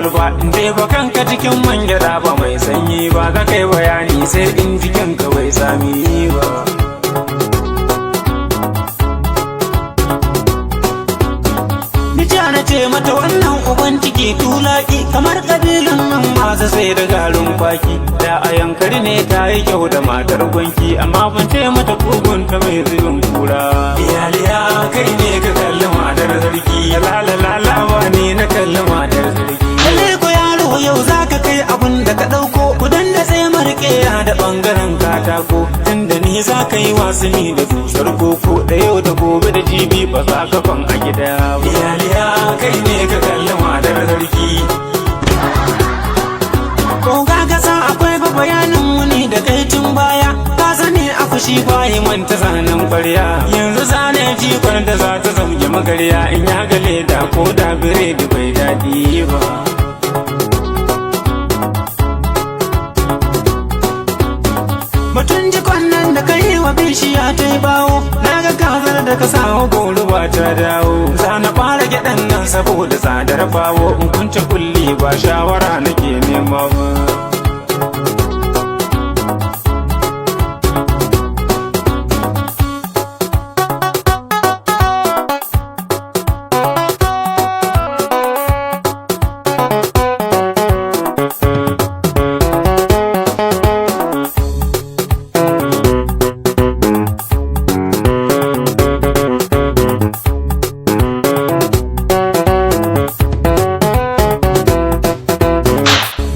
kwalba. In jefa kanka cikin man gyaɗa ba mai sanyi ba, za kai bayani sai in jikinka bai sami ba. Nija na ce mata wannan uban ciki tulaki kamar kabilun nan masu sai da garin kwaki. Da a yankari ne ta yi kyau da matar gwanki, amma ban ce mata kugunta mai zubin kura. Iyaliya kai ne ka kalli matar sarki, lalala ne na kalli matar sarki. Lalle ko yaro yau za ka kai abun da ka ɗauko, kudan da sai marke da ɓangaren katako. Tunda ni za ka yi wasuni da dusar koko, da yau da gobe da jibi ba za ka kwan a gida ba. Iyaliya kai ne ka kalli matar sarki. Ko ka san akwai ba bayanin wuni da kai tun baya, ka sani a fushi bayi manta zanen kwarya. Yanzu zane jikon da za ta zauge magarya, in ya ga leda ko da biredi bai daɗi ba. Batun jikon nan da ka yi wa bishiya ta yi bawo, na ga kazar da ka samu goro ba ta dawo. Za na fara gyaɗan nan saboda tsadar bawo, in kunce kulli ba shawara nake nema ba.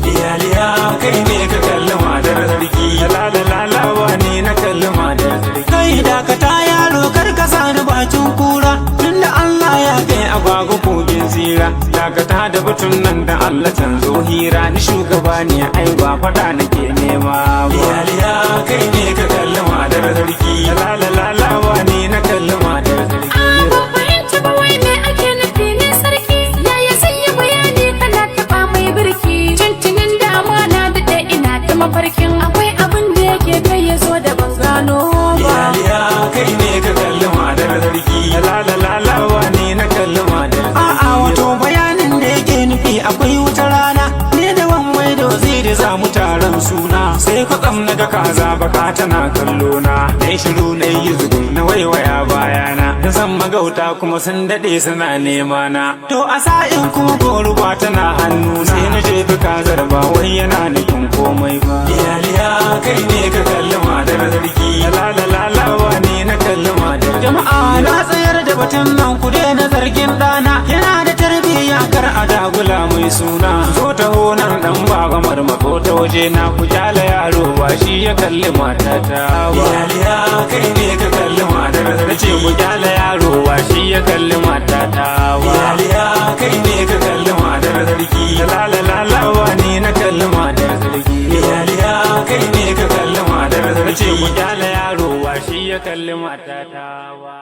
Iyaliya kai ne ka kalli matar sarki, lalala ne na kalli matar sarki. Kai dakata yaro kar ka sani bakin kura, tunda Allah ya kai agwagwa kogin tsira. Dakata da batun nan da Allah canzo hira, ni shugaba ne ai ba faɗa nake nema ba. Iyaliya kai ne ka kalli matar sarki, lalala ne na kalli matar sarki. Ban fahimci ba wai me ake nufi ne sarki. Yaya zai yi bayani kana taɓa mai birki? Tuntunin dama na daɗe ina ta mafarkin akwai abin da yake kai ya zo da ban gano ba. Iyaliya kai ne ka kalli matar sarki, lalala ne na kalli matar sarki. A'a wato bayanin da yake nufi akwai wuta rana, ne da wanwai da waziri za mu taron suna. Sai kwatsam na ga kaza baka tana kallo na, na yi shiru na yi zugun na waiwaya bayana. Na san magauta kuma sun daɗe suna nema na. To a sa'in kuma goruba tana hannu sai na jefi kazar ba wai yana nufin komai ba. Iyaliya kai ne ka kalli matar sarki, lalala ne na kalli matar. Jama'a na tsayar da batun nan ku daina zargin ɗana, yana da tarbiyya kar a dagula mai suna. Zo taho nan dan baba marmako ta waje na, ku kyale yaro ba shi ya kalli matata ba. Iyaliya kai ne ka kalli matar sarki, ku kyale yaro ba shi ya kalli matata ba. Iyaliya kai ne ka kalli matar sarki, lalala ne na kalli matar sarki. Iyaliya kai ne ka kalli matar sarki, ku kyale yaro ba shi ya kalli matata ba.